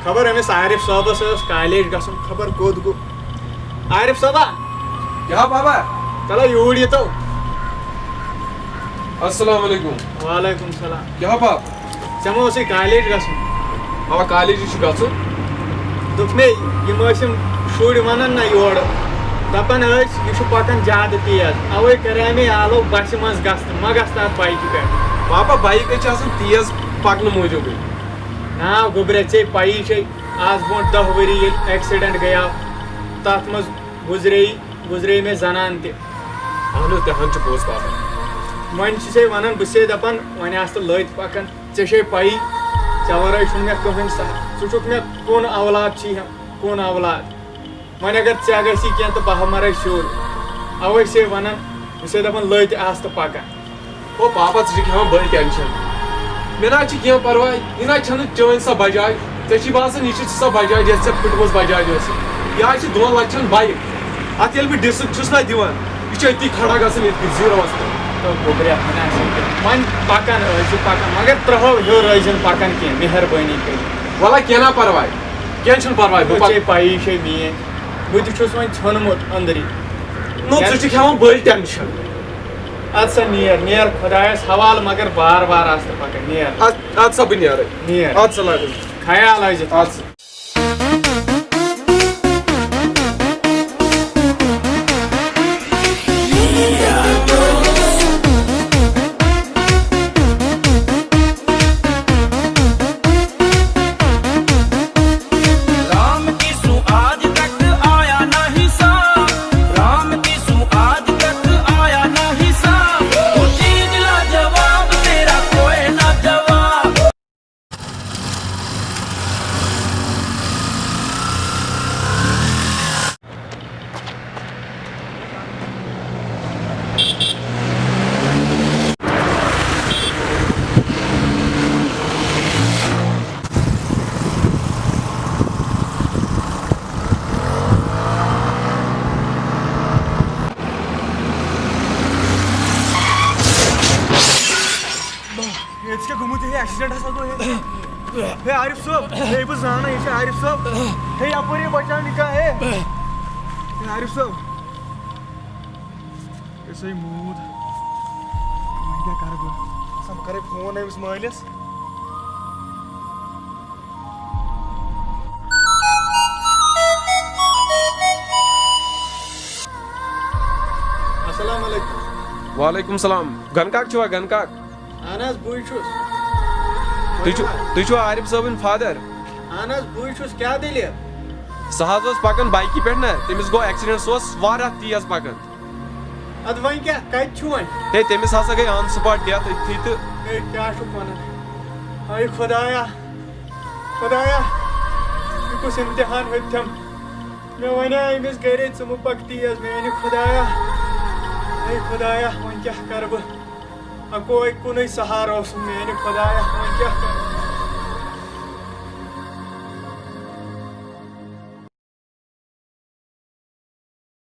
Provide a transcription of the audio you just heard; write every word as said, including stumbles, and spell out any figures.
خبر أمِس عارف صٲبس ٲس کالیج گژھُن، خبر کوٚت گوٚو۔ عارف صٲبا، کیٛاہ بابا؟ تَلہ یوٗرۍ یہِ تو۔ السلام علیکم۔ وعلیکم السلام۔ کیٛاہ بابا؟ ژےٚ ما اوسُے کالیج گژھُن؟ اَوا، کالیج چھُ گژھُن۔ دوٚپ مےٚ، یِم ٲسۍ یِم شُرۍ وَنان نہ یورٕ، دَپان ٲسۍ، یہِ چھُ پَکان زیادٕ تیز، اَوَے کَرے مےٚ آلو بَسہِ منٛز گژھنہٕ، ما گژھٕ تَتھ بایکہِ پٮ۪ٹھ۔ بابا، بایک ہے چھِ آسان تیز پَکنہٕ موٗجوٗبٕے۔ نا گوٚبریا، ژےٚ پَیی چھے، آز برونٛٹھ دَہ ؤری ییٚلہِ ایکسیڈنٹ گٔیاو، تَتھ منٛز گُزرے، گُزرے مےٚ زنان تہِ۔ اہن حظ، تہِ ہن چھُ پوٚز بابا۔ وۄنۍ چھُسے وَنان، بہٕ چھُسے دَپان، وۄنۍ آس تہٕ لٔتۍ پَکان، ژےٚ چھے پَیی، ژےٚ وَرٲے چھُنہٕ مےٚ کٕہٕنۍ سَہَ-، ژٕ چھُکھ مےٚ کُن اولاد چھی ہم، کُن اولاد۔ وۄنۍ اگر ژےٚ گژھی کینٛہہ تہٕ بہٕ ہا مَرَے سیوٚد۔ اَوَے چھُسے وَنان، بہٕ چھُسے دَپان، لٔتۍ آس تہٕ پَکان۔ او پاپا، ژٕ چھُکھ ہٮ۪وان بٔلۍ ٹٮ۪نشن۔ مےٚ نہ حظ چھِ کینٛہہ پرواے، یہِ نہ حظ چھَنہٕ چٲنۍ سۄ بجاے۔ ژےٚ چھی باسان، یہِ چھِ سۄ بجاے، یۄس ژےٚ پھٕٹمٕژ بجاے ٲسٕے۔ یہِ حظ چھِ دۄن لچھن بایِک۔ اَتھ ییٚلہِ بہٕ ڈِسٕک چھُس نہ دِوان، یہِ چھِ أتی کھڑا گژھان ییٚتہِ کِس زیٖروَس پٮ۪ٹھ۔ تہٕ گوٚبریا، وۄنۍ آسہِ یہِ۔ وۄنۍ پَکان ٲسۍ زِ پَکان، مگر ترٛہو ہیوٚر ٲسۍ زِ نہٕ پَکان کینٛہہ، مہربٲنی کٔرِتھ۔ وَلہٕ کینٛہہ نہ پرواے، کینٛہہ چھُنہٕ پرواے، بہٕ پَکہٕ۔ ژےٚ پَیی چھے میٛٲنۍ، بہٕ تہِ چھُس وۄنۍ ژھیوٚنمُت أنٛدری۔ نو، ژٕ چھُکھ ہٮ۪وان بٔلۍ ٹٮ۪نشن۔ اَدٕ سا نیر، نیر خۄدایَس حوالہٕ، مگر بار بار آس نہٕ پَکان، نیر۔ اَدٕ، اَدٕ سا بہٕ نیرٕ۔ نیر۔ اَدٕ سا لگن۔ خیال ٲسۍ زِ۔ اَدٕ سا۔ राम की सु आज तक आया ना हिसाब, राम की सु आज तक आया ना हिसाब, तू चीज लाजवाब, तेरा कोई ना जवाब। ہے، ژےٚ کیٛاہ گوٚمُت؟ ہے، ایکسیڈنٹ ہسا گوٚو۔ ہے، ہے، عارف صٲب، ہے، بہٕ زانان، یہِ چھُ عارف صٲب۔ ہے، یپٲرۍ ہے بچاو نکاح، ہے۔ ہے، عارف صٲب۔ ہے، سۄے موٗد۔ وۄنۍ کیٛاہ کرٕ بہٕ؟ سا، بہٕ کرے فون أمِس مٲلِس۔ السلام علیکم۔ وعلیکم السلام۔ گنہٕ کاک چھِوا، گنہٕ کاک؟ اہن حظ، بٕے چھُس۔ تُہۍ چھِو، تُہۍ چھِوا عارف صٲبٕنۍ فادر؟ اہن حظ، بٕے چھُس۔ کیٛاہ دٔلیٖل؟ سُہ حظ اوس پکان بایکہِ پٮ۪ٹھ نا، تٔمِس گوٚو ایکسیڈنٹ، سُہ اوس واریاہ تیز پکان۔ ادٕ وۄنۍ کیٛاہ، کتہِ چھُ وۄنۍ؟ ہے، تٔمِس ہسا گٔے on spot death أتھی تہٕ۔ ہے، کیٛاہ چھُکھ ونان؟ ہاے خۄدایا، خۄدایا، یہِ کُس امتحان ہیوٚتتھم؟ مےٚ وَنیٛاے أمِس گَرے، ژٕ مہٕ پَکھ تیز، میٛانہِ خۄدایا۔ اے خۄدایا، وۄنۍ کیٛاہ کَرٕ بہٕ؟ اَکوے کُنُے سہارٕ اوسُم، میٛانہِ خۄدایا، وۄنۍ کیٛاہ کَرٕ؟